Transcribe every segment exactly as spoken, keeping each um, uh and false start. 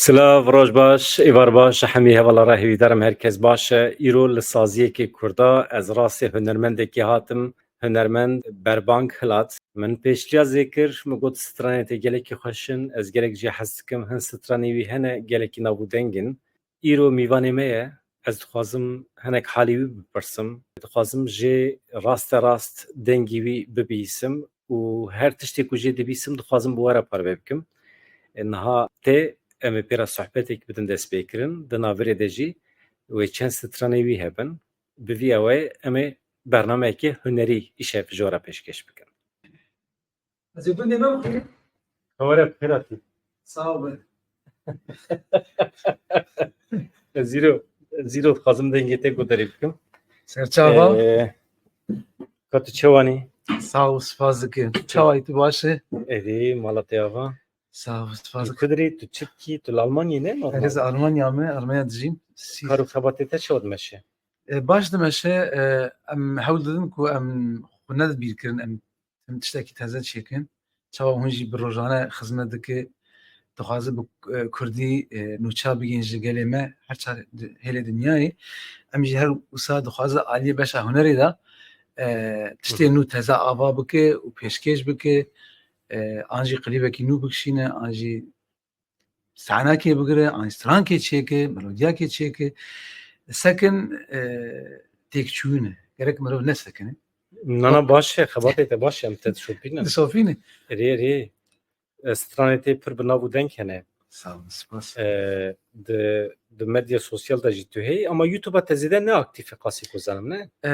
Silav, roj baş, êvar baş, hemî hevala re hêvîdarim her kes baş e. Îro li saziyekê kurda ez rastê hunermendekê hatim, hunermend Berbang Hilat. Min pêştiya zê kir, min got stranê te gelekî xweş in, ez gelek jê hez dikim, hin stranê wî hene gelekî nav û deng in. Îro mîvanê me ye, ez dixwazim hinek halî wî bipirsim, dixwazim jê raste rast dengî wî bibihîsim û her tiştê ku jê dibihîsim dixwazim bi we re parve bikim. E, niha tê em ê pê re sohbetek bidin destpêkirin, di navirê de jî wê çend stranê wî hebin. Bi vî awayê em ê bernameyekê hunerî îşev ji we re pêşkêş bikin. Ez ê gundê me bixwînim. Xewere bi xêr hatî. Sağ ol be. Ez zîro, ez zîro dixwazim dengê te guderî bikim. Serçava. Ee, ka tu çewanî? Sağ ol, spas dikim. Çawayî, tu baş e? Êdî, mala te ava? Sağ ol, spas dikim. Tu kudirî, tu çi dikî, tu li Almanyayê ne? Ez Almanya me, Almanya dijîm. Kar û xebatê te çawa dimeşe? E, baş dimeşe, e, em hewl didin ku em xwe nedibîr kirin, em em tiştekî teze çêkin. Çawa hûn jî bi rojane xizmet dike, dixwaze bi, e, kurdî, e, nûça bigihên ji gelê me her çar di-, hêlê dinyayê. Em jî her wisa dixwaze aliyê beşa hunerê de, e, tiştê Hı hı. nû teze ava bike û pêşkêş bike, e, an jî klîbekî nû bikişîne, an jî sahnakê bigire, an strankê çêke, melodiyakê çêke. Sekin, e, têkçûyî ne. Gerek mirov nesekine. Nana baş e, xebatê te baş e, em te dişopînin. Dişopînin. Erê, erê. E, stranê te pir bi nav û deng hene. Sağ ol, spas. E, di, di medya sosyal de jî tu heyî, ama YouTube-a te zêde ne aktîf e, qasî ku zanim, ne? E,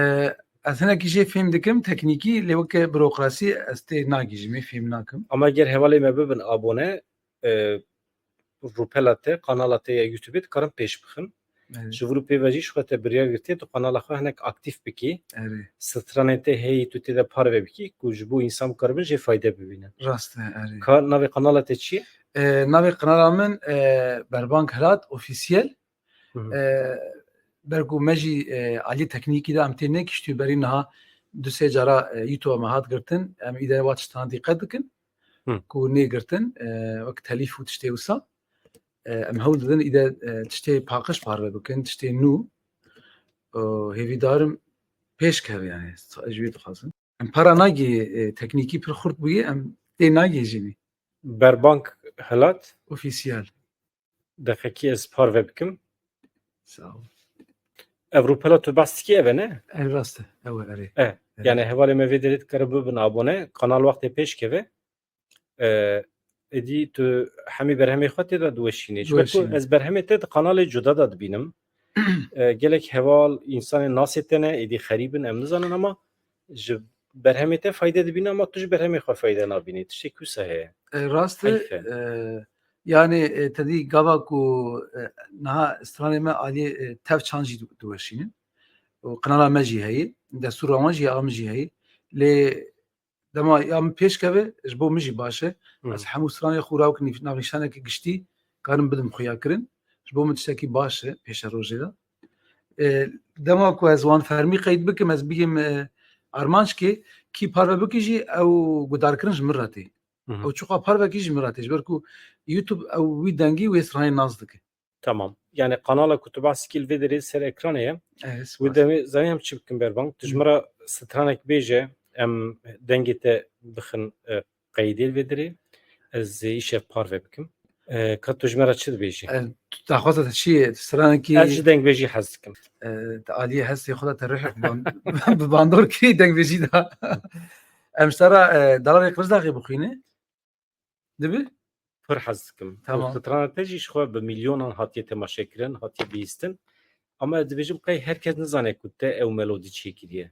ez hinekî jê fêm dikim, teknîkî, lê weke burokrasî ez tê nagihîjim, ê fêm nakim. Ama ger hevalê me bibin abone, e, rûpela te, kanala te ya YouTube-ê dikarin pêş bixin. Evet. Ji vir û pê ve jî ji xwe te biryar girtiye, tu kanala xwe hinek aktîf bikî. Evet. Stranên te heyî tu tê de parve bikî, ku ji bo însan bikaribin jê fayde bibînin. Rast e, erê. Ka navê kanala te çi ye? E, navê kanala min, e, Berbang Hilat Ofîsiyel. Hı hı. E, ber ku me jî, e, alî teknîkî de em tê nekiştî berî niha du sê cara, e, YouTube me hat girtin. Em îde wa tiştan dîqet dikin. Hı. Ku nê girtin, e, wek telîf û tiştê wisa. E, em hewl didin îde, e, tiştê paqij parve bikin, tiştê nû. E, hêvîdarim pêş keve yani, ez ji wî dixwazim. Em para nagî, e, teknîkî pir xurt bûye, em tê nagihîjînî. Berbang Hilat. Ofîsiyel. Deqekî ez parve bikim. Sağ ol. Ev rûpela tu behs dikî ev e, ne? Ev rast e, ew e, erê. E, erê. Yani hevalê me vê derê dikare bibin abone, kanal wextê pêş keve. E, êdî tu hemî berhemê xwe tê de diweşînî. Ji ber ku Diweşînî. Ez berhemê te di kanalê cuda de dibînim. E, gelek heval, însanên nasê te ne, êdî xerîb in, em nizanin, ama ji berhemê te fayde dibîne, ama tu ji berhemê xwe fayde nabînî. Tiştê wisa heye. E, rast e, Heyf e. E, yani, e, te dî gava ku, e, niha stranê me aliyê, e, tev çand jî di-, diweşînin. Û qinala me jî heye, destûra wan jî ya min jî heye. Lê dema ya min pêş keve, ji bo min jî baş e. Hı. Ez hemû stranê xwe ra wek nîf-, navnîşaneke giştî karim bidim xuya kirin. Ji bo min tiştekî baş e pêşerojê de. E, dema ku ez wan fermî qeyd bikim, ez bigim, e, armanc ke kî parve bike jî ew gudarkirin ji min re tê. Hı hı. Ew çiqa parve kî ji min re tê. Ji ber ku YouTube ew wî dengî wê stranê nas dike. Tamam. Yani kanala ku tu behs kî li vê derê ser ekranê ye. Evet, Wê spas. demê zanî em çi bikin Berbang. Tu ji Hı. min re stranek bêje, em dengê te bixin, e, qeydê li vê derê. Ez ê îşev parve bikim. E, ka tu ji me re çi dibêjî? E, tu daxwaza te çi ye? Tu stranekî Ez ji dengbêjî hez dikim. E, te aliyê hestê xwe de te rihek bi ban-, bi bandor kî dengbêjî da. Em ji te re, e, Dalalê Qirzdağê bixwîne. Dibi? Pir hez dikim. Tamam. Û strana te jî ji xwe bi milyonan hatiye temaşekirin, hatiye bihîstin. Ama ez dibêjim qey her kes nizane ku te ew melodî çêkiriye.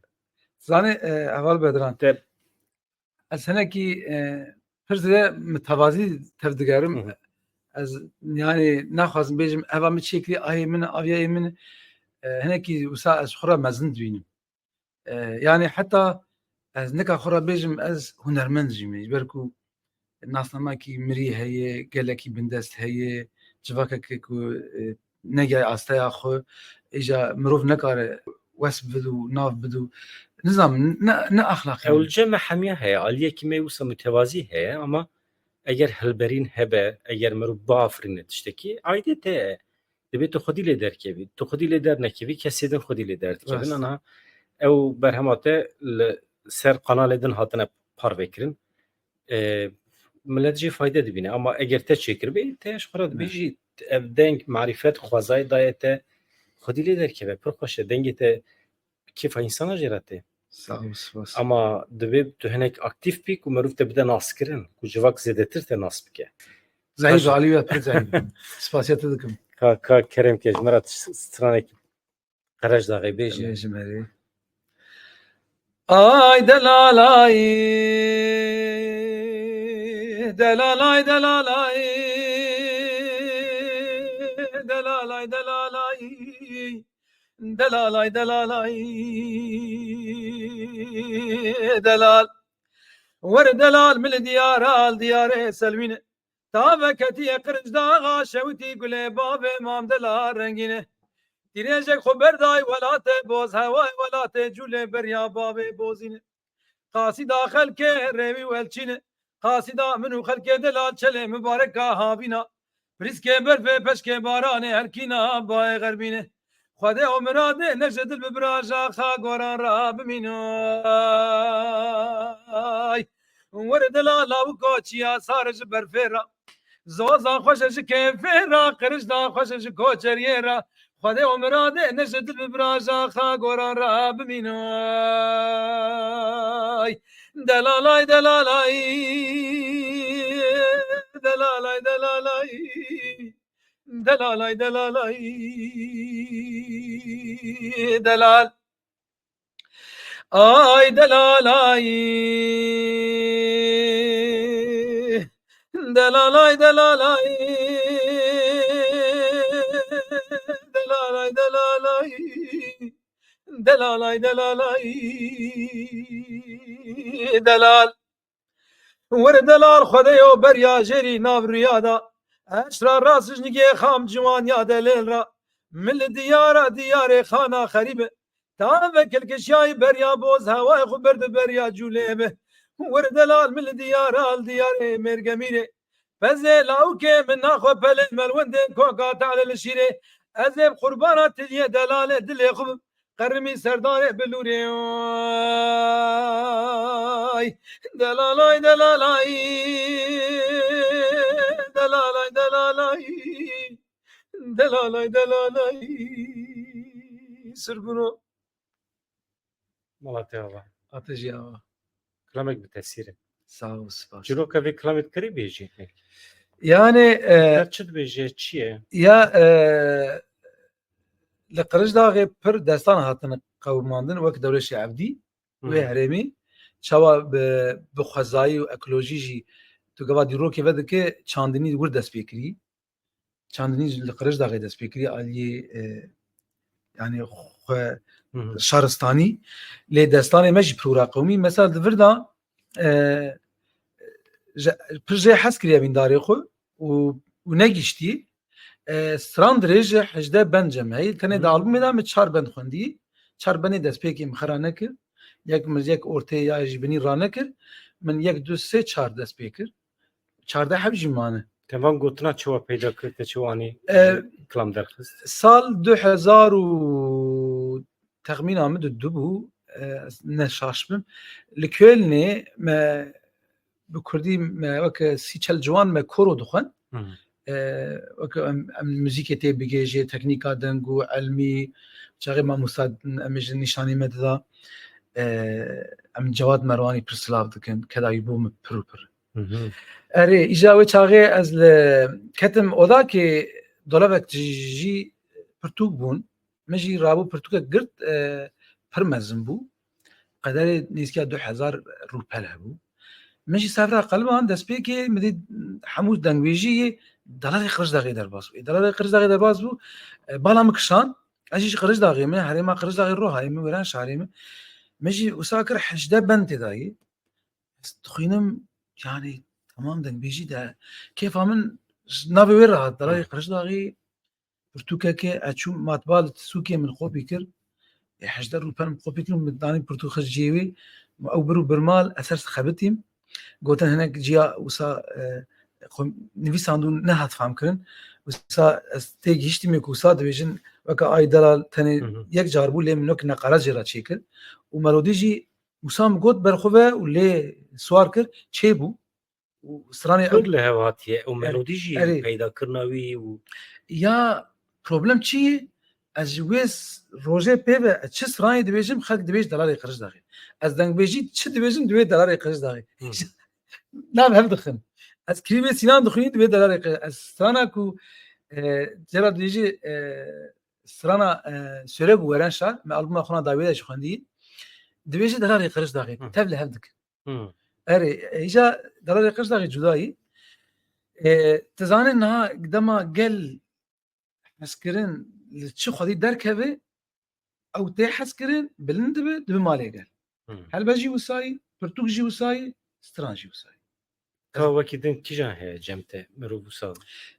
Zanî, e, heval Bedran. Te Ez hinekî, e, pir zêde mitevazî tev digerim. Hı hı. Ez, yani, naxwazim bêjim, eva min çêkirî, ahê min, aviyayê min, e, hinekî wisa ez xwe re mezin dibînim. E, yani, heta ez nika xwe re bêjim, ez hunermend jî me. Ji ber ku nasnamekî mirî heye, gelekî bindest heye, civakeke ku, e, negihayê asteya xwe, îja mirov nekare wes bid û nav bid û, nizam, ne, ne axlaqî Ew ye. Li cem me hemiya heye, aliyekî me wisa mutevazî heye, ama eger hilberîn hebe, eger mirov biafirîne tiştekî, aîdê te ye. Dibê tu xwedî lê derkevî. Tu xwedî lê dernekevî, kesê din xwedî lê derdikevin. Rast. Ana ew berhema te li ser kanalê din hatine parvekirin. E, millet jê fayde dibîne. Ama eger te çêkiribê, te ji xwe re Ne. dibêjî, ev deng, marîfet, xwezayê daye te, xwedî lê derkeve. Pir xweş e. Dengê te kêfa însana jê re tê. Sağ ol, spas. Ama divê tu hinek aktîf bî ku meriv te bide naskirin, ku civak zêdetir te nas bike. Zehîf Baş. alî we pir zehîf. Spasiya te dikim. Ka, ka kerem ke ji me re t-, stranekî Qerejdaxê bêje. Bêjim erê. Ay delalay, delalay, delalay, delalay, delalay, delalay, delalay, delal. Were delal, min li diyar al, diyarê Selwîn. Tave ketiye Qirincdaxa, şewitî gulê bavê Mam Delal Rengîn. Tîrêjek xwe berdayî welatê boz, hewayê welatê cûlê beriya bavê bozîn. Qasîda xelkê rêwî welçîn. Qasîda min û xelkê delal çelê mibareka havîna. Pirîskê berfê peşkê baranê herkîna bayê xerbîn. Xwedê û miradê ne ji dil bi biraja xa goran ra bimîn. Ay, were delal lawiko çiya sar ji berfê ra. Zoza xweş e ji kêfê ra, qirişda xweş e ji koçeriyê ra. Xwedê û miradê ne ji dil bi biraja xa goran ra bimîn. Ay, delalay, delalay, delalay, delalay. Delalay, delalay, delal. Ay delalay. Delalay, delalay. Delalay, delalay. Delalay, delalay. Delal. Were delal Xwedê yo beriya jêrî nav rûya da. Eşra rast jnigê xam ciwan ya delêl ra. Min li diyara diyarê xana xerîbe. Tave kilkişiyayî beriya boz hewayê xwe berdi beriya cûlê be. Were delal min li diyara al diyarê mêrgemîrê. Pezê lawikê min naxwe pelê melwendê koka tale li şîrê. Ez ê bi qurbana tiliyê delalê dilê xwe bim. Qerimî serdarê bilûrê. Ay, delalay, delalay. Delalay, delalay. Delalay, delalay. Sirguno. Mala te ava. Ate jî ava. Kilamek bi tesîr e. Sağ ol, spas. Çîroka vê kilamê dikarî bêjî? Yani, e, Her çi dibêje, çi ye? Ya, e, li Qirişdaxê pir destan hatine qewimandin, wek Dewlêşê Evdî wê Hı. herêmî. Çawa bi, bi xwezayî û ekolojî jî tu gava dîrokê vedike, çandinî wir dest pê kirî. Çandinî li Qirişdaxê dest pê kirî, aliyê, e, yani xwe Hı hı. şaristanî. Lê destanê me jî pir wira qewimî. Mesela di vir de, e, je-, pir jê hez kiriye vîndarê xwe û, û negiştî. E, stran dirêj e, hejdeh bend cem heye. Tenê di Hı. albumê de min çar bend xwendî. Çar bendê destpêkê min xera nekir. Yek min yek ortê ya jî binî ranekir. Min yek, du, sê, çar dest pê kir. Çardeh heb jî mane. Te van gotina çawa peyda kir, te çawa anî E, kilam derxist? Sal du hezar û texmîna min du, du bû, e, ez ne şaş bim. Li Kölnê me bi kurdî me weke sî çel ciwan me koro dixwend. Hı. E, weke em, em muzîkê tê bigêjê, teknîka deng û elmî, çaxê mamosta em ê ji nîşanî me dida. E, em Cewad Merwanî pir silav dikin, keda wî bû min pir û pir. Hı hı. Erê, îja wê çaxê ez li ketim odakê dolavek jî pirtûk bûn. Min jî rabû pirtûkek girt, e, pir mezin bû. Qederê nêzîkîya du hezar rûpel hebû. Min jî ser vira qeliban destpêkê min dît hemû dengbêjî yê Delalê Qirişdaxê derbas bû. Ê, Delalê Qirişdaxê derbas bû, e, bala min kişand. Ez jî ji Qirişdaxê me, herêma Qirişdaxê Rohayê min, wêran şarê min. Min jî wisa kir hejdeh bend tê dayê. Ez dixwînim, yani, temam dengbêjî de kêfa min ji navê wê re hat. Delalê Hı. Qirişdaxê pirtûkeke, ez çûm matbaa li tisûkê min qopî kir. Ê, hejdeh rûpel min qopî kir, min danî pirtûk xist cihê wê. Ew bir û bir mal, ez ser xebitîm. Gotin hinek ciya wisa, e, xwe nivîsandû nehat fehmkirin. Wisa ez tê gihîştî me ku wisa dibêjin weke ay delal tenê Hı hı. yek car bû, lê min wek neqara jê re çêkir. Û melodî jî wisa min got ber xwe ve û lê siwar kir, çêbû. Û stranê Pir li hev hatiye û Erê, melodî jî erê. peydakirina wî û Ya problem çi ye? Ez ji wê s-, rojê pê ve ez çi stranê dibêjim, xelk dibêj Delalê Qirişdaxê. Ez dengbêjî çi dibêjim, dibê Delalê Qirişdaxê. Hı. Nav hev dixin. Ez klîbê Sînan dixwînî, dibê Delalê Qirişdaxê. Ez strana ku, e, cera dibêjî, e, strana, e, Söreg û Werenşa, me albuma xwe na dawî de jî xwendî, dibêjî Delalê Qirişdaxê. Hı. Tev li hev dikin. Hı. Erê, îja Delalê Qirişdaxê cuda yî. E, tu zanî niha dema gel hezkirin li çi xwedî derkeve, ew tê hezkirin, bilind dibe, dibe malê gel. Hı. Helbe jî wisayî, pirtûk jî wisayî, stran jî wisayî. Ka wekî din kîjan heye cem te, mirov wisa?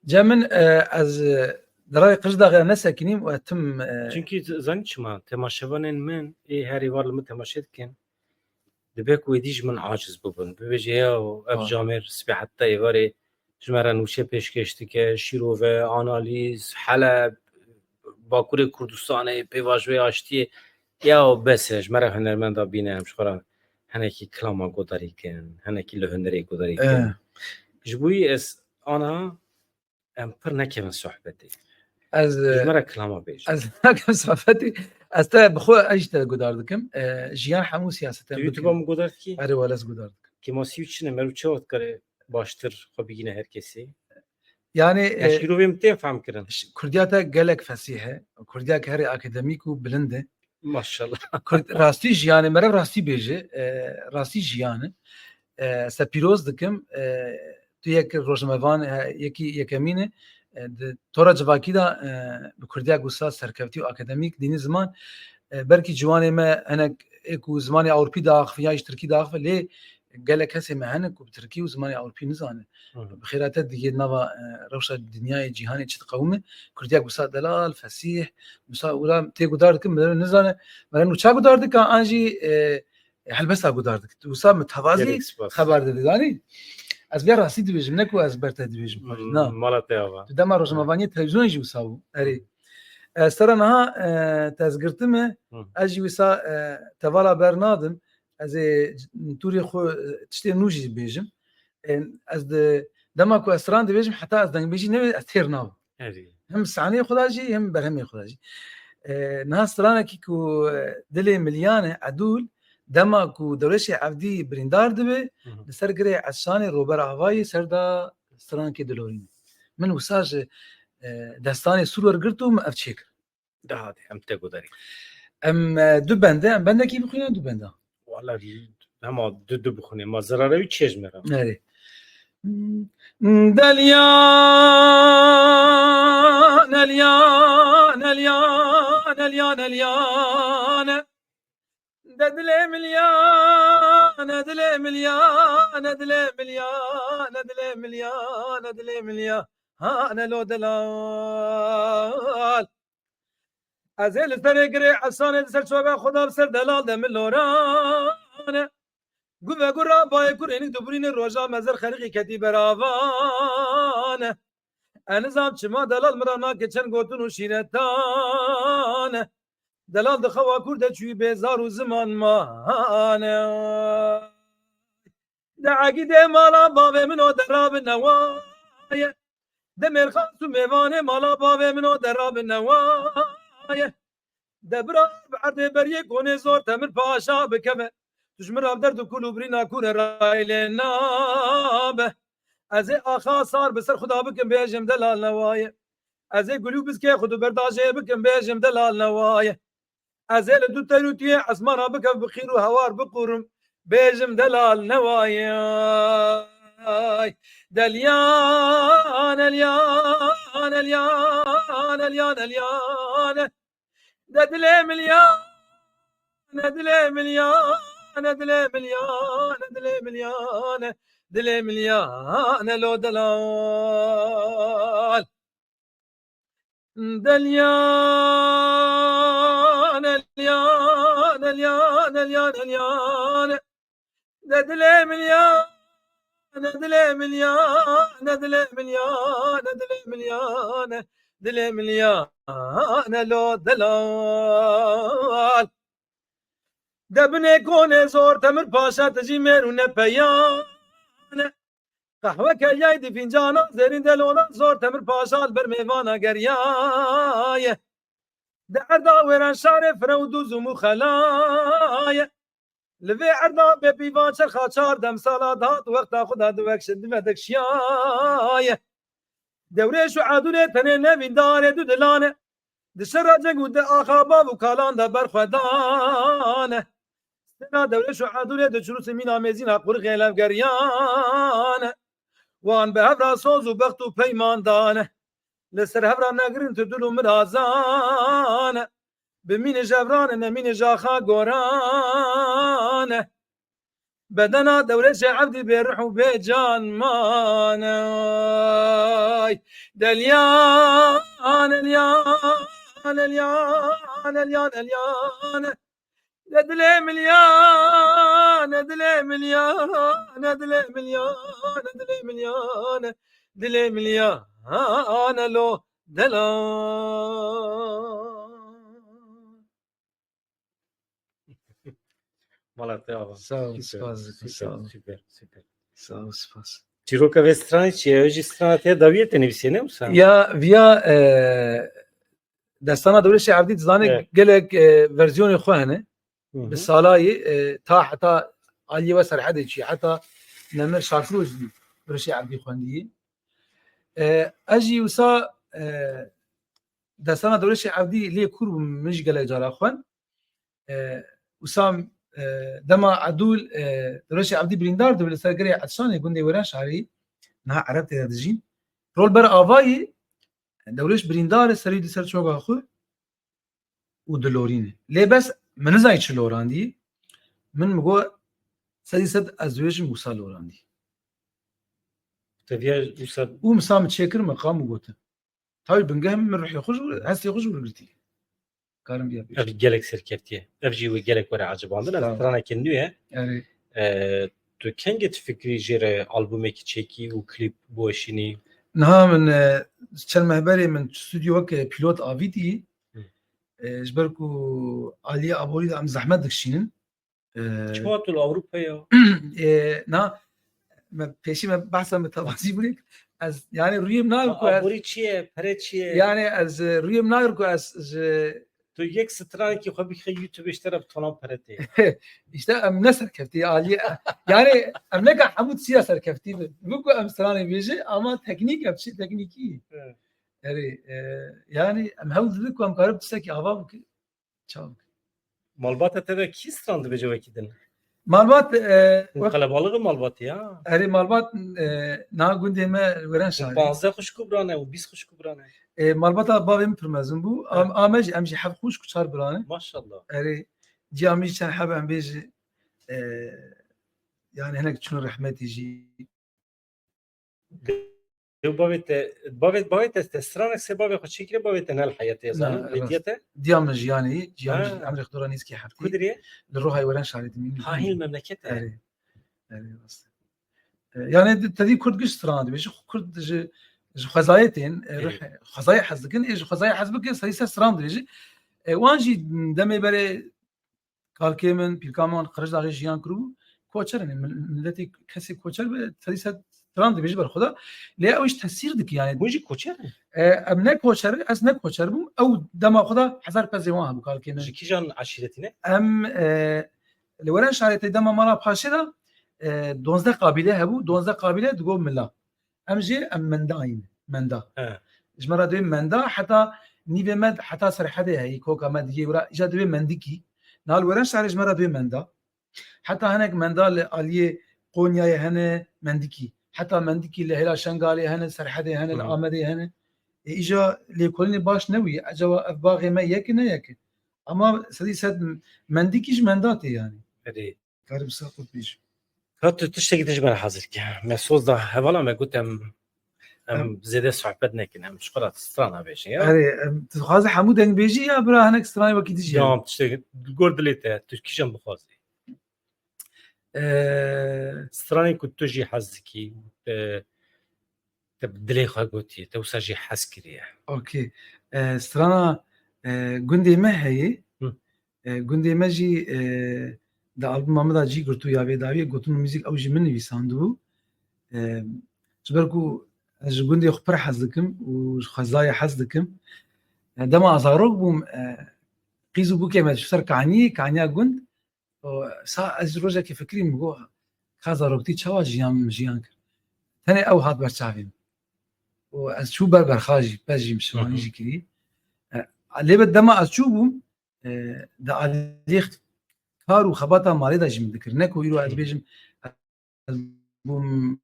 Cem min, e, ez, e, Delalê Qirişdaxê nesekinîm û tim, e, Çunkî z-, zanî çima? Temaşevanên min ê herî war li min temaşe dikin. Dibe ku êdî ji min aciz bibin. Bibêje, ya ev Ha. camêr spî heta êvarê ji me re nûçe pêşkêş dike, şîrove, analîz, Heleb, Bakurê Kurdistanê, pêvajoyê aştiyê. Ya bes e, ji me re hunermenda bîne, em ji xwe re hinekî kilama godarî kin, hinekî li hunerê godarî kin. Eh. Ji bo wî ez ana em pir nekevin sohbetê. Ez, Ji me re kilama bêje. Ez nakim sohbetê. Ez te bi xwe, ez jî te guhdar dikim. E, jiyan hemû siyaseten Tu YouTube-a bikin. min guhdar dikî? Erê, wele ez guhdar dikim. Kêmasî û çi ne? Meriv çawa dikare baştir xwe bigîne her kesê? Yani, Ya e, şîrovê min tên fehm kirin. ş-, Kurdiya te gelek fesîh e. Kurdiya ke herê akademîk û bilind e. Maşallah. Kurd, rastî jî, yani, meriv rastî bêje. E, rastî jî, yani. E, ez te pîroz dikim. E, tu yek rojnamevan, e, yekî yekemîn e. E, di tora civakî de, e, bi Kurdiya wisa serkevtî û akademîk dînî ziman, e, belkî ciwanê me hinek ê ku zimanê Ewropî diaxivin ya jî Tirkî diaxivin, lê gelek kesê me hene ku bi Tirkî û zimanê Ewropî nizane. Hı hı. Bi xêra te digê nava, e, rewşa dinyayê, cîhanê çi diqewime. Kurdiya wisa delal, fesîh, wisa wila tê guhdar dikim, meriv nizane, meriv nûça guhdar dike, an jî, e, e, helbesta guhdar dike. Tu wisa mitevazî Gelek spas. xeber dide, zanî? Ez vê rastî dibêjim, ne ku ez ber te dibêjim. Hmm, Na. mala te ava. Tu dema rojnamevaniyê televîzyonê jî wisa bû. Erê. Hı. Ez te re niha, e, te ez girtime, Hı. ez jî wisa, e, te vala bernadim. Ez ê tûrê xwe, e, tiştê nû jî bêjim. E, ez di, dema ku ez stran dibêjim, heta ez dengbêjî nebê, ez têr nabim. Erê. Hem sahneyê xwe de jî, hem berhemê xwe de jî. E, niha stranekî ku, e, dilê milyan e, Edûl, dema ku Dewleşê Evdî birîndar dibe, Hı hı. li ser girê Eşanê Rober Avayî ser da stranekê dilorîne. Min wisa ji, e, destanê Sûr wergirt û min ev çêkir. De hadi, em te gudarî. Em, e, du bende, em bendekî bixwînin, du benda. Wala, hema du du bixwînin, ma zirare wî çêj me re. Erê. Delyan, elyan, elyan, elyan, elyan. De dilê milyan, dilê milyan, dilê milyan, dilê milyan, dilê milyan. Ha, ne lo delal. Ez ê li serê girê Esanê di ser çava xwe de bi ser delal de min loran e. Guve gura bayê kurê nîk dibûrînê roja me zer xerixî ketî beravane. E nizam çima delal min ra nake çend gotin û şîretane. Delal di xewa kur de çûyî bêzar û ziman mane. De egîdê mala bavê min o dera bi newaye. De mêrxas û mêvanê mala bavê min o dera bi newaye. De bira bi erdê beriyê konê zor temir paşa bikeve. Tu ji min ra bi derd û kul û birîna kûr e raylê nabe. Ez ê axa sar bi ser xwe da bikim bêjim delal newaye. Ez ê gulî û bizkê xwe di berdajê bikim bêjim delal newaye. Ez ê li du terûtiyê esmana bikem bi xîr û hewar biqûrim. Bêjim delal newaye. Delyan, elyan, elyan, elyan, elyan. De dilê milyan, ne dilê milyan, ne dilê milyan, ne dilê milyan, dilê milyan, ne lo delal. Delyan, elyan, elyan, elyan, elyan. De dilê milyan, ne dilê min ya, ne dilê min ya, ne dilê min ya, ne dilê min ya, ne lo delal. De binê konê zor Temir Paşa, tu jî mêr û ne peyan e. Qehwe kelyay di fincana, zêrîn de lola zor Temir Paşa li ber mêvana geriyaye. Di erda Wêranşarê fire û dûz û mûxelaye. Li vê erda bê pîvan çerxa çar demsala dihat, wexta xwe da di wekşi-, di vedekşiyaye. Dewrêş û Edûlê tenê nevîndarê du dilane. Di şera ceng û di axa bav û kalan de berxwedan e. Sera Dewrêş û Edûlê di çirûsê mîna mêzîna qurixê levgeriyan e. Wan bi hev ra soz û bext û peyman dane. Li ser hev ra negirin tu dil û mirazan e. Bi mînê jevran e, ne mînê jaxa goran e. Bedena Dewrêşê Evdî bê rih û bê can mane. Ay, delyan, elyan, elyan, elyan, elyan. Ne dilê min ya, ne dilê min ya, ne dilê min ya, ne dilê min ya, ne dilê min ya, ne lo delal. Mala te ava. Sağ ol, Süper, spas, süper, sağ ol. Süper, süper. Sağ ol, spas. Çîroka vê stranê çi ye? Ew jî strana te dawiyê te nivîsê ne wisa? Ya, viya, e, destana Dewrêşê Evdî dizane Evet. gelek, e, versiyonê xwe hene. Hı hı. Bi salayê, e, ta heta aliyê we Serhedê çi, heta Nemir Şakiroj jî Dewrêşê Evdî xwendiyê. E, ez jî wisa, e, destana Dewrêşê Evdî lê kûr bûm, min jî gelek cara xwend. E, wisa, e, dema Edûl, e, Dewrêşê Evdî birîndar dibû li ser girê Etşanê gundê Wêrenşarê, niha Ereb tê de dijîn. Rol ber avayî, Dewrêş birîndar e, serî di ser çoka xwe û dilorîne. Lê bes min nizanî çi lorandî, min mi got, sedî sed ez dibêjim wisa lorandî. Te viya wisa Û misa min çêkir, meqam û gotin. Tawî bingeh min ruhê xwe ji, hestê xwe ji wir girtî. Karim viya bêjim. Ev gelek serkeftiye. Ev jî wê gelek were ecibandin. Ev Sağ ol. straneke nû ye. Erê. E, tu kengê tu fikrî jê re albûmekî çêkî û klîp biweşînî? Niha min, e, çend meh berê min stûdyo weke pîlot avîtî. Hı. E, ji ber ku aliyê aborî de em zehmet dikişînin. E, Çima tu li Ewropa ya? E, na, me, pêşî me behsa me tevazî bûrê. Ez, yani rûyê min nagir ku ez Aborî çi ye? Pere çi ye? Yani ez, e, rûyê min nagir ku ez ji Tu yek stranekî xwe bixe YouTube, ji te re bi tonan pere tê. İşte em ne serkeftî aliyê. Yani em neka hemû tiştî ya serkeftî bin. Min ku em stranê bêje, ama teknîk, em çi teknîkî. Evet. Erê, e, yani em hewl didin ku em karin tiştekî ava bikin. Çav. Malbata te de kî stran dibêje wekî din? Malbat, e, Hûn wek qelebalixî malbatî ya. Erê, malbat, e, niha gundê me Wêrenşarê. Panzdeh xwişk û biran e û bîst xwişk û biran e. E, malbata bavê min pir mezin bû. Am-, Evet. ame jî, em jî heft xwişk û çar biran e. Maşallah. Erê, ciya min jî çend heb em bêjî, e, yani hinek çûn rehmetî jî. Ew bavê te, bavê, bavê te, te stranek sê bavê xwe çêkirî, bavê te ne li heyetê ye, zanim, Ne, vêtiye rast. te? Diya min jî yanî, ciya min jî Ha. emrê xwe dora nîskî heftî. Ku dirê? Li Rohay Wêrenşarê dimînin. Ha, hîn memleket e. Erê. Erê, rast. E, yani di-, tevî Kurd giş stran dibêje, Kurd ji, ji xwezayê tên, e, Erê. ruh-, xwezayê hez dikin, ê ji xwezayê hez bikin, serî ser stran dibêje. E, wan jî demê berê Kalkê min, pîrka min Qiricdaxê jiyan kiribû, koçer in, mil-, miletê kesê koçer be, serî ser stran dibêje ber xwe de. Lê ew jî tesîr dike, yani. Hûn jî koçer in? E, em ne koçer in, ez ne koçer bûm. Ew dema xwe de hezar pezê wan hebû kalkê min. Ji kîjan eşîretî ne? Em, e, li Wêrenşarê tê dema mala Paşê de, e, donzdeh qabîle hebû, donzdeh qabîle digot mila. Em jî em mendayîn, menda. He. Ji me re dibê menda, heta nîvê me, heta Serhedê heyî, koka me digê wira, îca dibê mendikî. Niha li Wêrenşarê ji me re dibê menda. Heta hinek menda li aliyê Qonyayê hene mendikî. Heta mendikî li hêla Şengalê hene, Serhedê hene, li Hı hı. Amedê hene. E, îca lêkolînê baş ne wî ye. Ecaba ev baxê me yek e, ne yek e? Ama sedî sed mendikî ji menda tê yani. Erê. Karim Saqut bêjim. Ka tu tiştekî din ji me re hazir ke. Me soz da hevala me got em, em Em zêde sohbet nekin, em ji xwe re strana bêjin ya. Erê, em, tu dixwaze hemû deng bêjî ya bira hinek stranê wekî dijî? Ya, em tiştekî li gor dilê te, tu kîjan bixwazî. Stranên ku tu jî hez dikî, te, te bi dilê xwe gotiye, te wisa jî hez kiriye. Okey. E, strana, e, gundê me heye. Hı. E, gundê me jî, e, di albuma min de cî girtû ya vê dawiyê, gotin û muzîk ew jî min nivîsandibû. E, ji ber ku ez ji gundê xwe pir hez dikim û ji xwezayê hez dikim. E, dema ez zarok bûm, e, qîz û bûkê me diçû ser kaniyê, kaniya gund. Û sa ez rojekê fikirî min got, ka zaroktî çawa jiyan min jiyan kir. Tenê ew hat ber çavê min. Û ez çû ber berxa jî, pez jî min şivanî Hı hı. jî kirî. E, lê bi dema ez çû bûm, e, di aliyê kar û xebata malê de jî min dikir. Ne ku îro ez Hı. bêjim, ez bûm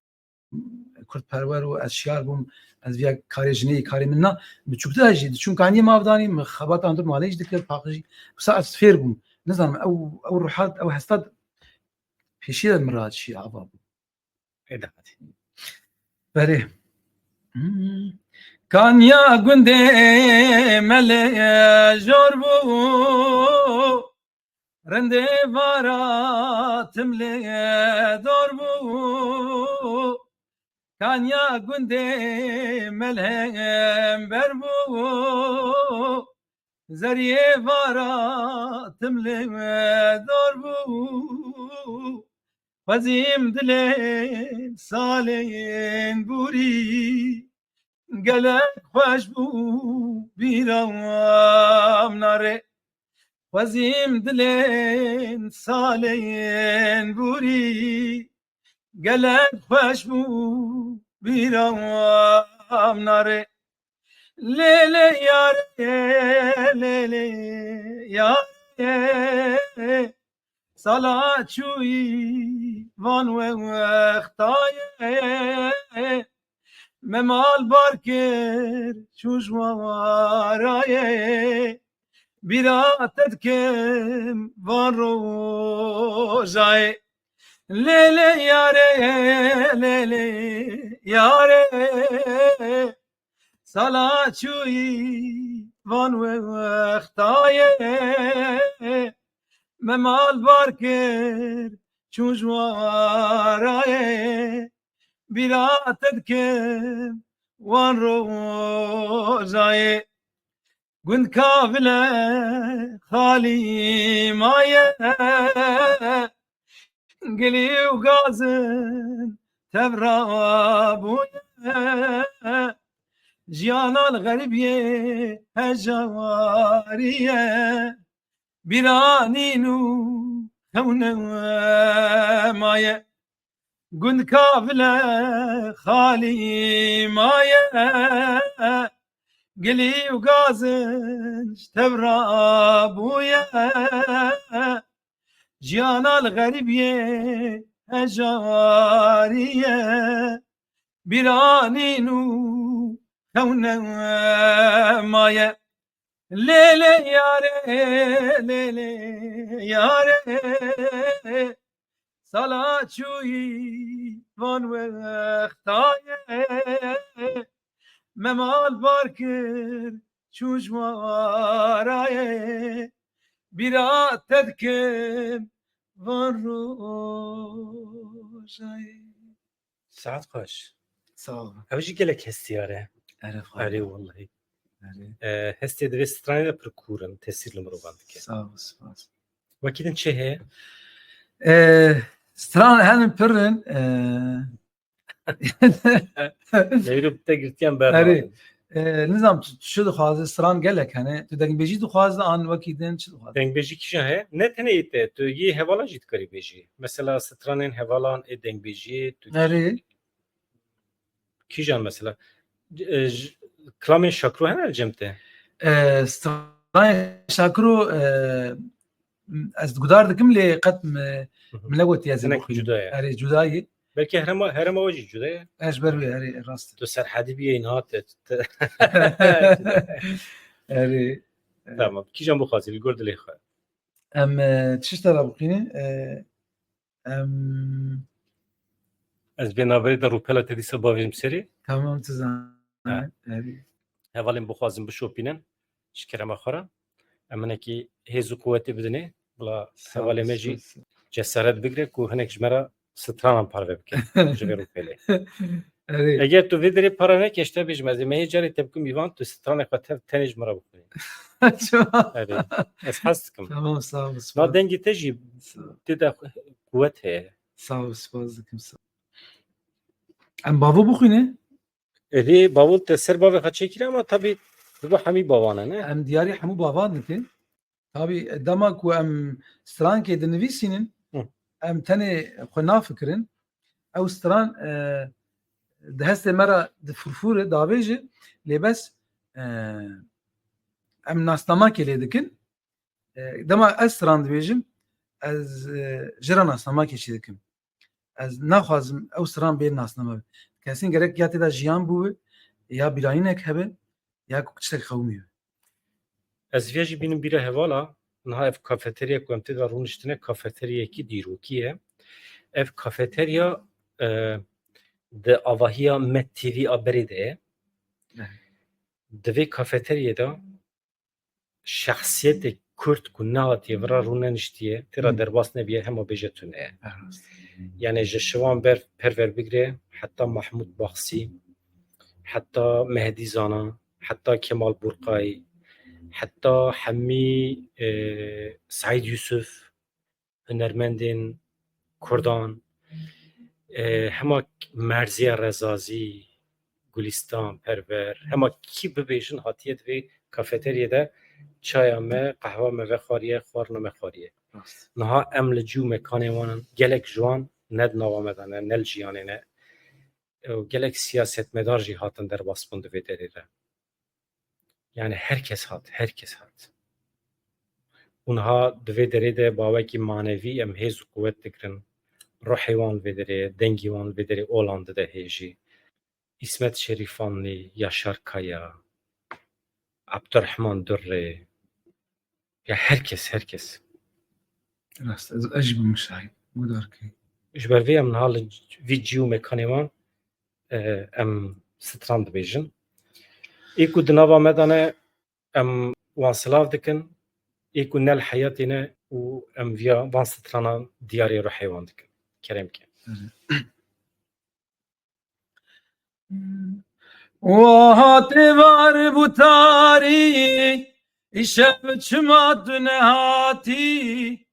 kurdperwer û ez şiyar bûm, ez viya karê jinê, karê min na, biçûktir jî, diçûn kaniyê min avdanî, min xebata hundir malê jî dikir, paqij jî. Wisa ez fêr bûm. Nizanim, ew, ew ruhat, ew hesta pêşiya min re çi ava bû. Ê de hatî. Berê. Hmm. Kaniya gundê me lê jor bû. Rindê vara tim lê dor bû. Kaniya gundê me li hember bû. Zeriyê vara tim lê dor bû. Xwezîm dilê salên borî. Gelek xweş bû bîra wan nare. Xwezîm dilên salên borî. Gelek xweş bû bîra wan nare. Lê lê yare, lê lê yare. Sala çûyî van wextayê. Me mal bar kir çû ji warayê. Bîra te dikim van rojayê. Lê lê yare, lê lê yare. Sala çûyî van wextayê. Me mal bar kir çû ji warayê. Bîra te dikim wan rojayê. Gund kavile xalî maye. Gilî û gazin tevra bûye. Jiyana li xeribiyê hejawariye. Bîranîn û xewne maye. Gund kavile xalî maye. Gilî û gazin ji tevra bûye. Jiyana li xeribiyê hejariye. Bîranîn û xewne maye. Lê lê yare, lê lê yare. Sala çûyî van wextayê. Me mal bar kir çû ji warayê. Bîra te dikim van rojayê. Saet xweş. Sağ olun. Ew jî gelek hestiyar e. Erê xwe. Erê wellahî. Erê. E, hestê di vê stranê de pir kûr in, tesîr li mirovan dike. Sağ ol, spas. Wekî din çi heye? E, stran henin pir in, e, Leyro bi te girtiyan ber. Erê. E, nizam tu, tu çi dixwaze, stran gelek hene. Tu dengbêjî dixwaze an wekî din çi dixwaze? Dengbêjî kîjan heye? Ne tenê te, tu yê hevalan jî dikarî bêjî. Mesela stranên hevalan ê dengbêjiyê tu Erê. Kîjan mesela? E, j-, kilamên Şakro hene li cem te? E, stranên Şakro, e, ez guhdar dikim lê qet mi, Hı hı. mi negotiye ez ê Hinek bixwînim. Cuda ye. Erê, cuda ye. Belkî herema, herema we jî cuda ye. Ez ber wê, erê, rast. Tu Serhedî biyê niha te, te. Erê. Tamam. Kîjan bixwazî li gor dilê xwe? Em, e, çi ji te re bixwînin? E, em, Ez vê navberê de rûpela te dîsa bavêjim serê. Tamam, tu zanî. Ha. Erê. Hevalên bixwazin bişopînin. Ji kerema xwe re. Em hinekî hêz û quwetê bidinê. Bila Sağ ol, hevalê me jî spas. cesaret bigire ku hinek ji me re stranan parve bike ji vê rûpelê. Erê. Eger tu vê derê para neke, ji te bêjim, ez ê mehê carê te bikim îvan, tu stranê xwe tev tenê ji min re bixwînî. Çima? Erê. Ez hez dikim. Tamam, sağ ol. Na dengê te jî tê de quwet heye. Sağ ol, spas dikim. Sağ ol. Em bavo bixwîne? Erê, bavo te ser bavê xwe çêkiriye ama tabî dibe hemî bavan e, ne? Em diyarî hemû bavan dikin. Tabî, dema ku em strankê dinivîsînin, Hı. em tenê xwe nafikirin. Ew stran, e, di hestê me re di furfûre davêje, lê bes, e, em nasnamakê lê dikin. E, dema ez stran dibêjim, ez, e, ji re nasnamakê çê dikim. Ez naxwazim ew stran bê nasname. Kesên gerek ya tê de jiyan bûbe, ya bîranînek hebe, ya ku tiştek xewimî be. Ez viya jî bînim bîra hevala, niha ev kafeterya ku em tê de rûniştine, kafeteryayekî dîrokî ye. Ev kafeterya, e, di avahiya Med T V a berê de ye. Evet. Di vê kafeteryê de şexsiyetê Kurd ku nehatiye vira rûneniştiye, tê re Hmm. derbas nebiye, hema bêje tune ye. Evet. Yani ji Şivan ber Perver bigire, heta Mahmud Baxsî, heta Mehdî Zana, heta Kemal Burqayî, heta hemî, e, Seîd Yusuf, hunermendên Kurdan, e, hema Merziye Rezazî, Gulistan Perver, hema kî bibêjin hatiye di vê kafeteryê de çaya me, qehwa me vexwariye, xwarina me xwariye. Rast. Niha em li cî û mekanê wan in, gelek ji wan ne di nava me de ne, ne li jiyanê ne. Û gelek siyasetmedar jî hatin derbas bûn di vê derê de. Yani her kes hat, her kes hat. Û niha di vê derê de bawekî manevî em hêz û quwet digirin. Ruhê wan li vê derê ye, dengê wan li vê derê olan dide hêjî. Îsmet Şerîfanlî, Yaşar Kaya, Abdurrahman Durrê, ya her kes, her kes. Rast, ez, ez jî bûm şahid. Guhdar kir. Ji ber vê em niha li vî cî û mekanê wan, e, em stran dibêjin. Ê ku di nava me de ne, em wan silav dikin. Ê ku ne li heyatê ne û em viya van stranan diyarê ruhê wan dikin. Kerem ke. Wa hatê var bû tarî, îşev çima tu nehatî?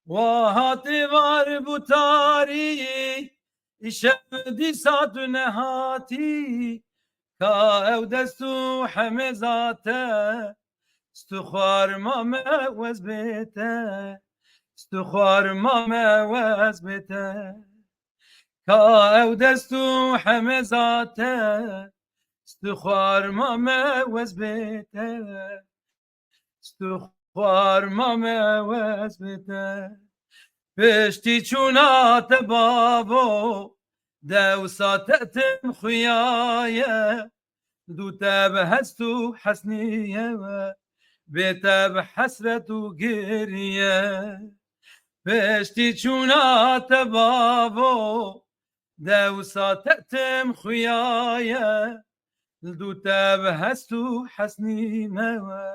Wa hatê var bû tarî, îşev dîsa tu nehatî. Ka ew dest û hemêza te, stixwar ma me wez bê te, stixwar ma me wez bê te. Ka ew dest û hemêza te, stixwar ma me wez bê te, stixwar ma me wez bê te. Piştî çûna te bavo, dewsa te tim xuyaye. Dû te bi hest û hesniye we, bê te bi hesret û giriye. Piştî çûna te bavo, dewsa te tim xuyaye. Dû te bi hest û hesnî me we,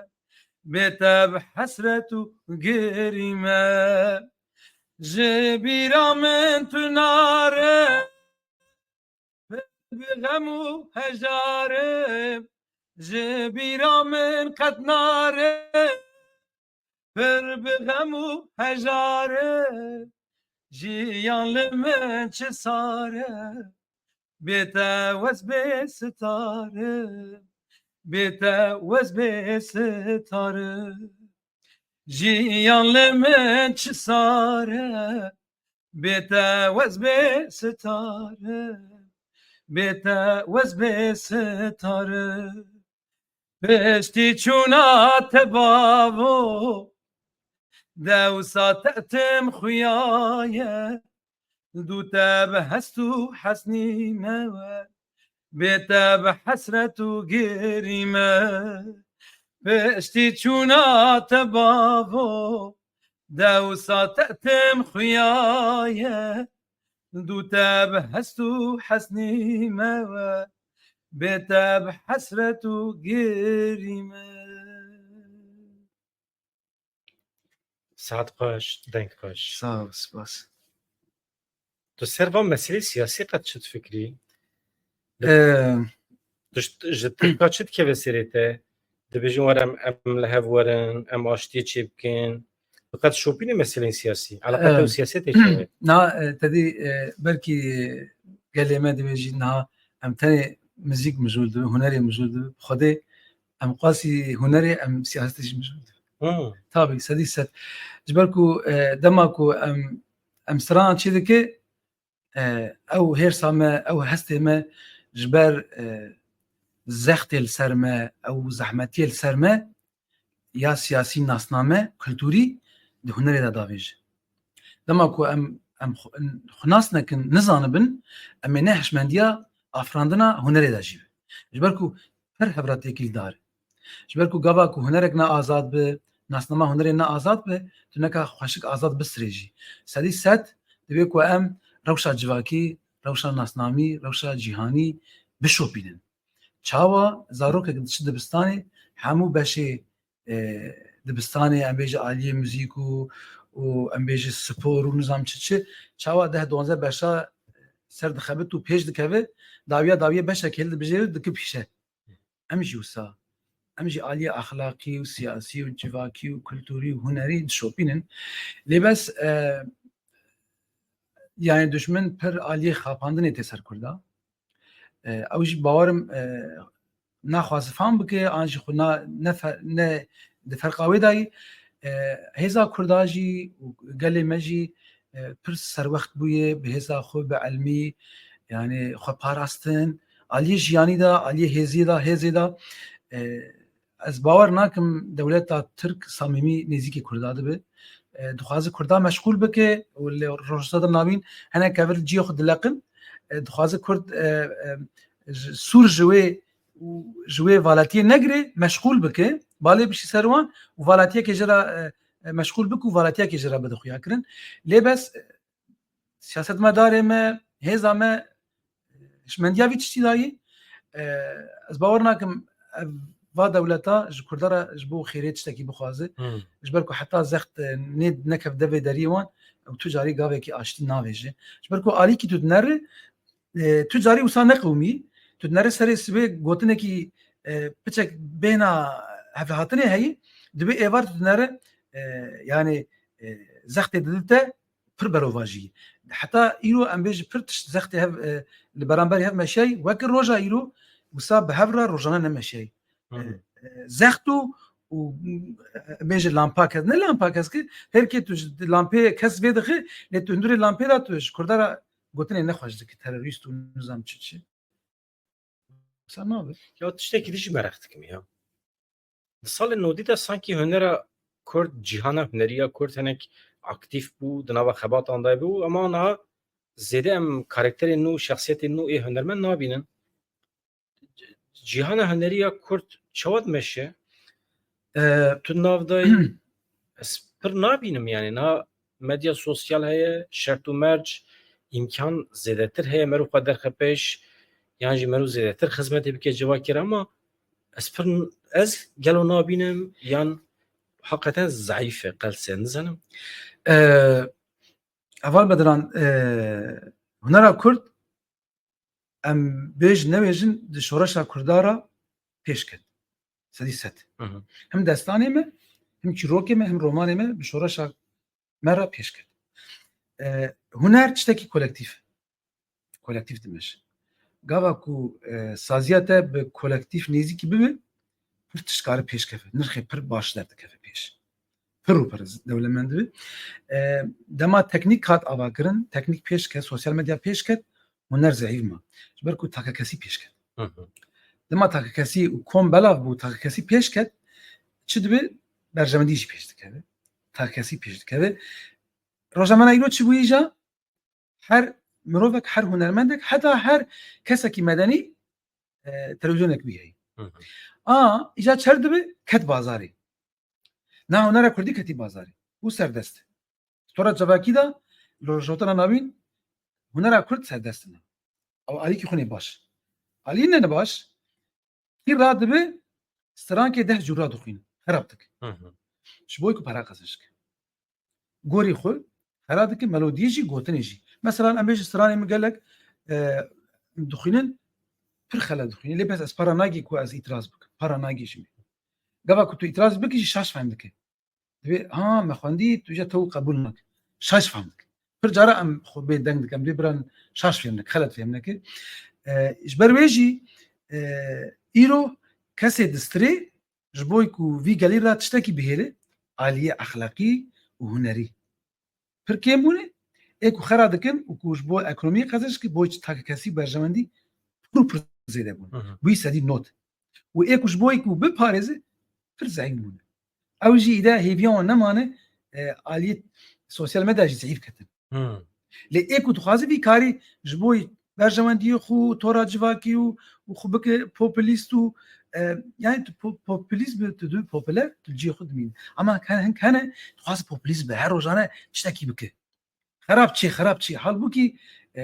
bê te bi hesret û girî me. Ji bîra min tu nare, pir bi xem û hejarim, ji bîra min qet nare. Pir bi xem û hejarim, jiyan li min çi sare. Bê te wez bê sitare, bê te wez bê sitare. Jiyan li min çi sare, bê te wez bê sitare, bê te wez bê sitare. Piştî çûna te bavo, dewsa te tim xuyaye. Dû te bi hest û hesnî me we, bê te bi hesret û girî me. Piştî çûna te bavo, dewsa te tim xuyaye. Dû te bi hest û hesnî me we, bê te bi hesret û girî me. Saet xweş, deng xweş. Sağ ol, spas. Tu ser van meselê siyasî qet çi difikirî? Ee, Tu ji, ji Tirka çi dikeve serê te? Dibêjin were em, em li hev werin, em aştiyê çêbikin. Tu qet şopînî meselên siyasî? Eleqe te û Em. siyasetê çi ye? Na, e, tedî, e, belkî gelê me dibêjî niha em tenê muzîk mijûl dibin, hunerê mijûl dibin. Xwedê em qasî hunerê, em siyasetê jî mijûl dibin. Hı. Tabii, sedî sed. Ji ber ku, e, dema ku em, em stran çê dike, e, ew hêrsa me, ew hestê me ji ber, e, zextê li ser me, ew zehmetiyê li ser me, ya siyasî, nasname, kulturî di hunerê de davêje. Dema ku em, em xwe, xwe nas nekin, nizanibin, em ê ne hişmendiya afirandina hunerê de jî be. Ji ber ku her hev re têkildar e. Ji ber ku gava ku hunerek ne azad be, nasnama hunerê ne azad be, tu neka xweşik azad bisirêjî. Sedî sed divê ku em rewşa civakî, rewşa nasnamî, rewşa cîhanî bişopînin. Çawa zarokek diçi dibistanê, hemû beşê, e, dibistanê, em bêje aliyê muzîk û, û em bêje spor û nizam çi çi, çawa deh duwanzeh beşa ser dixebit û pêş dikeve, dawiya dawiyê beşek hildibijêre dike pîşe. Em jî wisa, em jî aliyê exlaqî û siyasî û civakî û kulturî û hunerî dişopînin. Lê bes, e, yani duşmin pir aliyê xapandinê tê ser Kurda. E, ew jî bawerim, e, naxwaze fam bike, an jî xwe na-, ne fe-, ne di ferqa wê dayî. E, hêza Kurda jî û gelê me jî, e, pir serwext bûye bi hêza xwe, bi elmî, yani xwe parastin, aliyê jiyanî de, aliyê hêzî de, hêzê de. E, ez bawer nakim dewleta Tirk samîmî nêzîkî Kurda dibe. E, dixwaze Kurda meşxûl bike û li Rojhilata Navîn hinek hev li cihê xwe dileqin. E, dixwaze Kurd, e, e, ji, Sûr ji wê û ji wê valetiyê negire, meşxûl bike, balê bişî ser wan û valetiyekê jê re, e, e, meşxûl bike û valetiyekê jê re bide xuyakirin. Lê bes, e, siyasetmedarê me, hêza me, hişmendiya vî tiştî dayî. E, ez bawer nakim ev va dewleta ji Kurda re ji bo xêrê tiştekî bixwaze. Hı. Ji ber ku heta zext, e, nê-, nekev devê deriyê wan, ew tu carî gavekî aştî navêje. Ji ber ku alîkî tu dinere, e, tu carî wisa neqewimî, tu dinere serê sibê gotinekî, e, piçek bêhna hevhatinê heyî, dibê êvar tu dinere, e, yani, e, zextê didite pir berovajî. Heta îro em bêjin pir tişt zextê hev, e, li beramberî hev meşiyayî, weke roja îro wisa bi hev re rojane nemeşiyayî. Hı hı. E, e, zext û, û, e, bêje lampa kes, ne lampa kes ki, her kê tu ji lampê kes vê dixe, lê tu hundirê lampê de tu ji Kurda re gotinê nexweş dikî, terorîst û nizam çi çi. Wisa nabe. Ya tiştekî din jî mereq dikim ya. Di salên nodî de sankî hunera Kurd, cîhana huneriya Kurd hinek aktîf bû, di nava xebatan de bû, ama niha zêde em karakterên nû, şexsiyetên nû ê hunermend nabînin. Cîhana huneriya Kurd çawa dimeşe? E, Tu navdayî ez pir nabînim, yani na medya sosyal heye, şert û merc, îmkan zêdetir heye mero xwe derxe pêş, yan jî mero zêdetir xizmetê bike civakê re, ama ez pir, ez gelo nabînim yan heqeten zeîf e, qels e, nizanim. E, Heval Bedran, e, hunera Kurd em bêj nebêjin di şoreşa Kurda re pêş ket. Sedî sed. Hı hı. Hem destanê me, hem çîrokê me, hem romanê me bi şoreşa me re pêş ket. E, huner tiştekî kolektîf. Kolektîf dimeşe. Gava ku, e, saziya te bi kolektîf nêzîkî bibe, pir tişt kare pêş keve. Nirxê pir baş derdikeve pêş. Pir û pir dewlemend dibe. E, dema teknîk hat avakirin, teknîk pêş ket, sosyal medya pêş ket, huner zeîf ma. Ji ber ku takekesî pêş ket. Hı hı. Dema takekesî û kom belav bû, takekesî pêş ket, çi dibe? Berjewendî jî pêş dikeve. Takekesî pêş dikeve. Roja me îro çi bûyî ja? Her mirovek, her hunermendek, heta her kesekî medenî, e, televîzyonek bî heyî. Hı hı. A, îca çer dibe, ket bazarê. Na hunera Kurdî ketî bazarê. Û serdest e. Stora civakî de, li Rojhilata Navîn, hunera Kurd serdest e. Ew alîkî xwe nê baş. Alî ne baş, kî radibe, strankê deh cûra dixwîne. Xerab dike. Hı hı. Ji bo ku para qezinc ke. gorî xwe xera dike, melodiyê jî, gotinê jî. Mesela em bêjin stranê min gelek, e, dixwînin, pir xelet dixwînin. Lê bes ez para nagî ku ez îtiraz bikim. Para nagî ji min. Gava ku tu îtiraz bikî jî şaş fehm dike. Divê, ha, me xwendî, tu jî tew qebûl nake. Şaş fehm dike. Pir cara em xwe bê deng dikin, em dê biran şaş fêm neke, xelet fêm neke. E, ji ber wê jî, e, îro kesê distirê ji bo ku vî gelî re tiştekî bihêle, aliyê exlaqî û hunerî pir kêm bûne. Ê ku xera dikin û ku ji bo ekonomiyê qezenc dike, bo takekesî berjewendî pir û pir zêde bûne. Hı hı. Bûyî sedî not. Û ê ku ji bo ku biparêze, pir zeîf bûne. Ew jî îde hêviya wan nemane, e, aliyê sosyal medya jî zeîf ketin. Hmm. Lê ê ku dixwaze vî karî ji bo berjewendiyê xwe, tora civakî û, û xwe bike populîst û, e, yani tu po-, populîzm tu dû populer, tu cihê xwe dimîne. Ama hene, hin hene dixwaze populîzm be, her rojane tiştekî bike. Xerab çi, xerab çi. Halbûkî, e,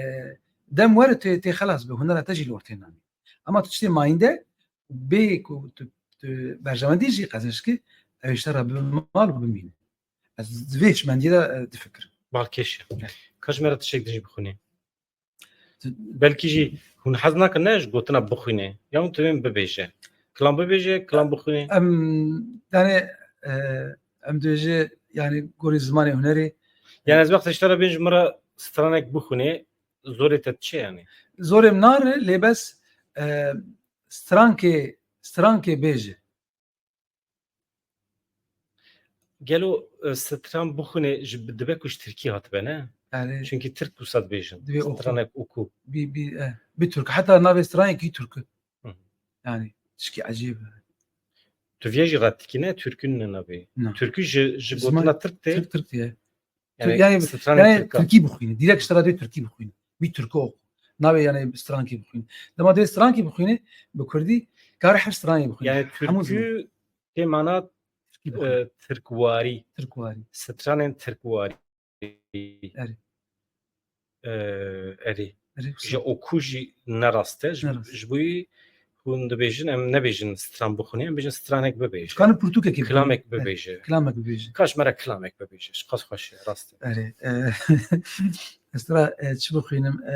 dem were tê, tê xelas be, hunera te jî li ortê namî. Ama tu tiştê mayînde bê ku tu, tu berjewendî jî qezenc ki, ew ji te re bibe mal û bimîne. Ez di vê hişmendiyê de, e, difikirim. Balkêş e. Evet. Ka ji me re tiştek dijî bixwînî. Tu- Belkî jî hûn hez nakin ne ji gotina bixwînê. Ya hûn divên bibêje. Kilam bibêje, kilam bixwînê. Em, yani, e, em dibêje, yani, gorî zimanê hunerê. Yani ez wextê ji te re bên ji min re stranek bixwînê, zorê te çi yani? Zorê min nare, lê bes, e, strankê, strankê bêje. Gelo, e, stran bixwînê ji, dibe ku ji tirkî hatibe, ne? Yani, çünkü tirk wisa dibêjin. Divê oku. Stranek oku. Bi, bi, e, bi tirk. Heta navê stranekî tirk. Hı. Yani, tişkî ecêb. Tu viya jî ret dikî, ne? Tirkî ne navê. Na. Tirkî ji, ji gotina tirk tê. Tirk, tirk diye. Yani, yani, stranê yani tirka. Tirkî bixwîne. Direkt ji te re dê tirkî bixwîne. Wî tirko. Navê yani strankî bixwîne. Dema dê strankî bixwîne, bi kurdî kare her stranê bixwîne. Yani hemû tirkî tê mana, tirkî bixwîne. E, tirkwarî. Tirkwarî. Stranên tirkwarî. Erê. E, erê. Erê, ji oku jî ne rast e. Ji, ne rast. Ji bo hûn dibêjin, em nebêjin stran bixwîne, em bêjin stranek bibêje. Dikarin pirtûkekê bixwîne. Kilamek bibêje. Kilamek bibêje. Ka ji me re kilamek bibêje. Ji qas xweş e, rast e. Erê, e, ez te re, e, çi bixwînim? E,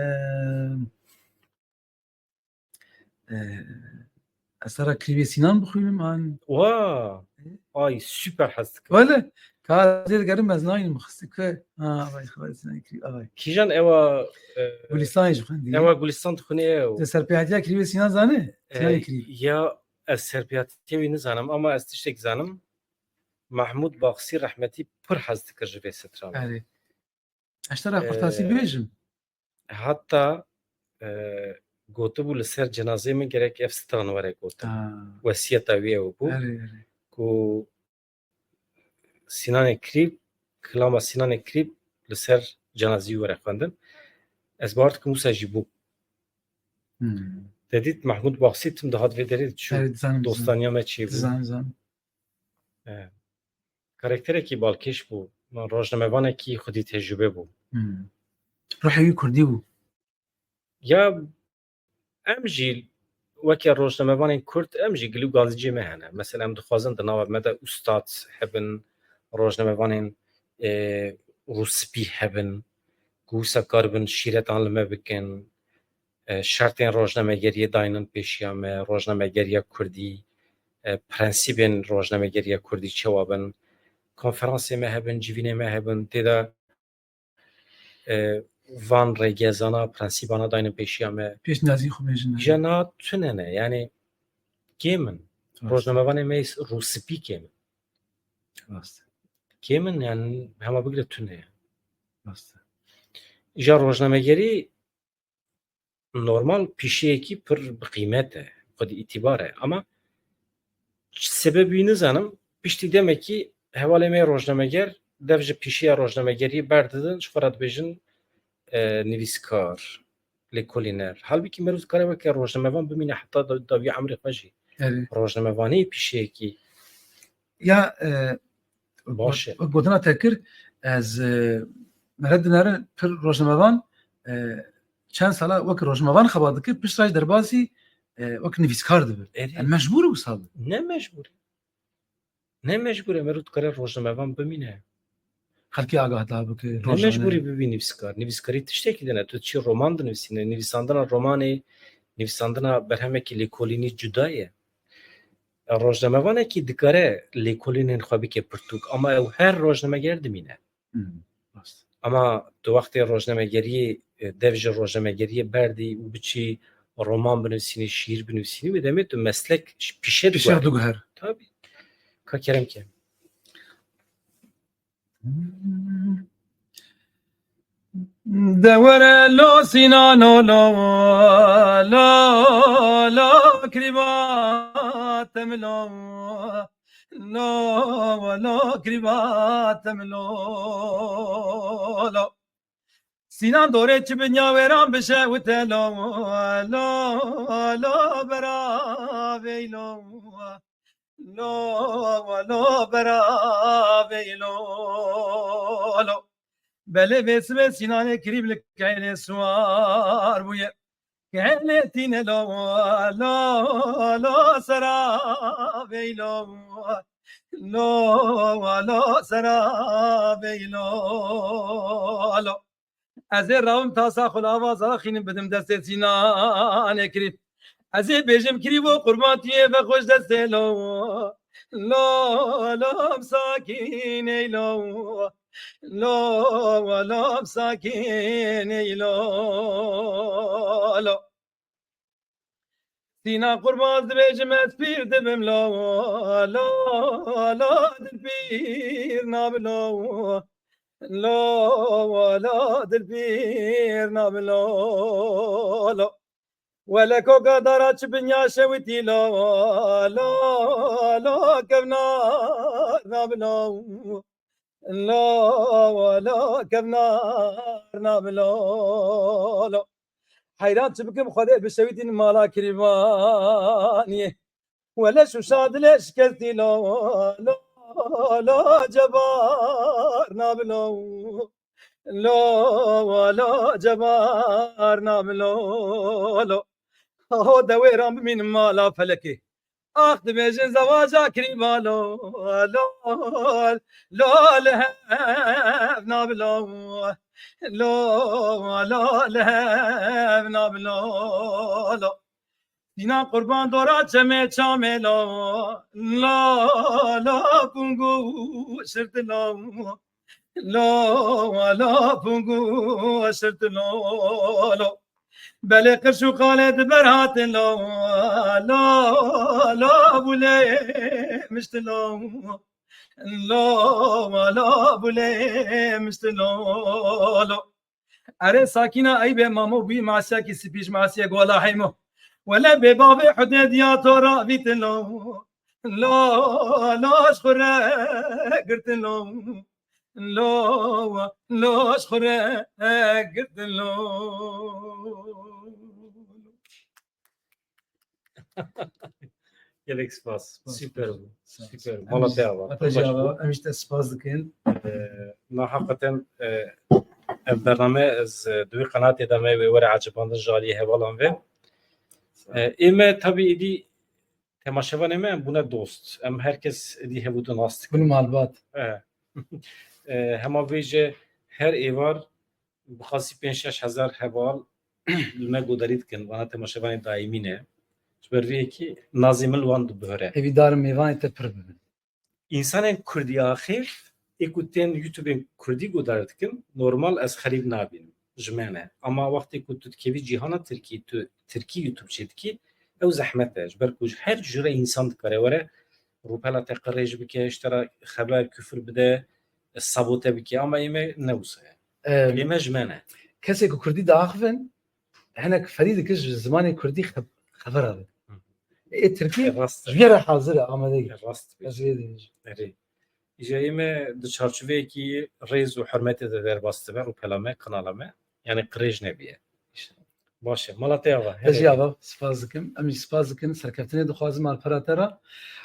e, ez te re Krîvê Sînan bixwînim, an? Wa! Ay, super hez dikim. Wele, ka zêr gerim ez naynim xistik ke. Ha, vay, xwezî Sînan Krîv, vay. Kîjan ewa, e, Gulistanê ji xwendî. Ewa Gulistan dixwînê ew. Te serpêhatiya Krîvê Sînan zanî? E, Sînan Krîv. Ya ez serpêhatiyê wî nizanim, ama ez tiştek zanim. Mahmud Baxsî rehmetî pir hez dikir ji vê stran. Erê. Ez te re, e, qurtasî bibêjim. Heta, e, gotibû li ser cenazeyê min gerek ev stran were gotin. Ha. Wesiyeta wî ew bû. Erê, erê. Ku Sînanê Krîb, kilama Sînanê Krîb li ser cenazî were xwendin. Ez bawer dikim wisa jî bû. Hmm. Te dît Mahmud Baxsî tim dihat vê derê diçû. Evet, dizanim, dizanim. Dostaniya me çêbû. Dizanim, dizanim. E, karakterekî balkêş bû. Rojnamevanekî xwedî tecrûbe bû. Hmm. Ruhê wî kurdî bû. Ya em jî weke rojnamevanên kurd, em jî gil û gancê me hene. Mesela em dixwazin di nava me de ustad hebin, rojnamevanên, e, rûspî hebin, ku wisa karibin şîretan li me bikin, e, şertên rojnamegeriyê daynin pêşiya me, rojnamegeriya kurdî, e, prensîbên rojnamegeriya kurdî çawa bin, konferansê me hebin, civînê me hebin, tê de, e, van rêgezana, prensîbana daynin pêşiya me. Pêşniyazî xwe bêjin. Îja na tune ne, yani kêm in. Rast. Rojnamevanê me rûspî kêm in. Rast. Kêm in, yani hema bigire tune ye. Rast. Îja rojnamegerî normal pîşeyekî pir bi qîmet e, xwedî îtîbar e. Ama sebeb wî nizanim, piştî demekî hevalê me rojnameger, dev ji pîşeya rojnamegeriyê berdidin, ji xwe re dibêjin, e, nivîskar, lêkolîner. Halbikî merû dikare weke rojnamevan bimîne heta da-, dawî emrê xwe jî. Erê. Rojnamevanî pîşeyekî Ya, e, Baş e. Wek gotina te kir, ez, e, mere dinere pir rojnamevan, e, çend sala wek rojnamevan xebat dikir, pişt re jî derbasî, e, wek nivîskar dibir. Erê. Yani mecbûr e wisa be. Ne mecbûr e. Ne mecbûr e, merû dikare rojnamevan bimîne. Xelkê agahdar bike. Ne mecbûrî bibî nivîskar. Nivîskarî tiştekî din e. Tu çi roman dinivîsîne. Nivîsandina romanê, nivîsandina berhemekî lêkolînî cuda ye. Rojnamevanekî dikare lêkolînên xwe bike pirtûk, ama ew her rojnameger dimîne. Ama tu wextê rojnamegeriyê, e, dev ji rojnamegeriyê berdî û biçî roman binivîsînî, şîîr binivîsînî, wê demê tu meslek pîşe diguherî. Tabî. Ka kerem ke. De were lo Sînano lo, lo, lo kirîba te min lo, lo, lo kirîba te min lo, lo. Sînan dorê çi binya wêran bişewite lo, lo, lo beravê lo. Lo, lo, beravê lo, lo. Belê vê sibê Sînanê kirîb li keynê siwar bûye. Keynê tîne lo, lo, lo, seravê lo. Lo, lo, seravê lo, lo. Ez ê rawim tasa xwe li ava zaxînim bidim destê Sînanê kirî. Ez ê bêjim kirî bo qurban tu yê vexweş destê lo. Lo, lo, em sakînê lo. Lo, lo, em sakînê lo. Lo. Sîna qurban dibêjim ez pîr dibim lo, lo, lo, dil pîr nabi lo. Lo, lo, dil pîr nabi lo, lo. Wele koka dara çi binya şewitî lo, lo, lo, kevnar nabi lo. Lo, lo, kevnar nabi lo, lo. Heyran çi bikim Xwedê bişewitîn mala kirîvaniyê. Wele şuşa dilê şikestî lo, lo, lo, cebar nabi lo. Lo, lo, cebar nabi lo, lo. Ho de wêran bimînim mala felekê. Ax dibêjin zewaca kirîba lo, lo, lo li hev nabi lo. Lo, lo li hev nabi lo, lo. Sîna qurban dora çemê çamê lo. Lo, lo, pungu şirti lo. Lo, lo, pungu şirti lo, lo. Belê qirş û qalê di ber hatin lo, lo, lo, bulê mişti lo. Lo, lo, bulê mişti lo, lo. Erê sakîna eybe mamo bî masiyekî sipî ji masiyek wela heymo. Wele bê bavê hudê diya to ra vîtin lo. Lo, lo, ji xwe re girtin lo. Lo, lo, ji xwe re girtin lo. Gelek spas. Süper bû. Süper bû. Mala te ava. Heta jî ava, em jî te spas dikin. Na heqeten, e, ev bername ez, e, di wî qenatê de me wê were ecibandin ji aliyê hevalan ve. E, ê me tabî êdî temaşevanê me em bûne dost. Em her kes êdî hevû di nas dikin. Bûne malbat. E, e, hema vê jî her êvar bi qasî pênc şeş hezar heval li me guhdarî dikin, vana temaşevanê daîmî ne. Ji ber vê yekê nazê min li wan dibihire. Hêvîdarim mêvanê te pir bibin. Însanên Kurdî axir ê ku tên YouTubeên Kurdî guhdar dikin, normal ez xerîb nabînim. Ji me ne. Ama wextê ku tu dikevî cîhana Tirkî, tu Tirkî YouTube çêdikî, ew zehmet e. Ji ber ku ji her cure însan dikare were, rûpela te qirêj bike, ji te re xeber, kufir bide, sabote bike. Ama ê me ne wisa ye. Em, Ê me ji me ne. Kesê ku Kurdî diaxivin, hinek ferî dike ji zimanê Kurdî xe-, xebera bide. Hı. Ê Tirkî Ê rast e. Ji vê re hazir e, amade ye. Ê rast e. Ez vê dibêjim. Erê. Îja ê me di çarçoveyekî rêz û hurmetê de derbas dibe, rûpela me, kanala me. Yani qirêj nebiye. Baş e. Mala te ava. Te jî ava, spas dikim. Em jî spas dikin. Serkeftinê dixwazim alpera te re.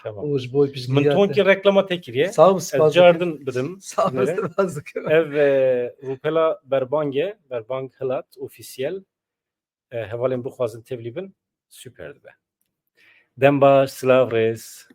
Tamam. Û ji bo piştgiriya te. Min tonkî reklama te kiriye. Sağ ol, spas dikim. Ez cardin bidim. Sağ ol, spas dikim. Ev, e, rûpela Berbang e. Berbang Hilat, ofîsiyel. E, hevalên bixwazin tevlî bin. Süper dibe. Dem baş, silav rêz.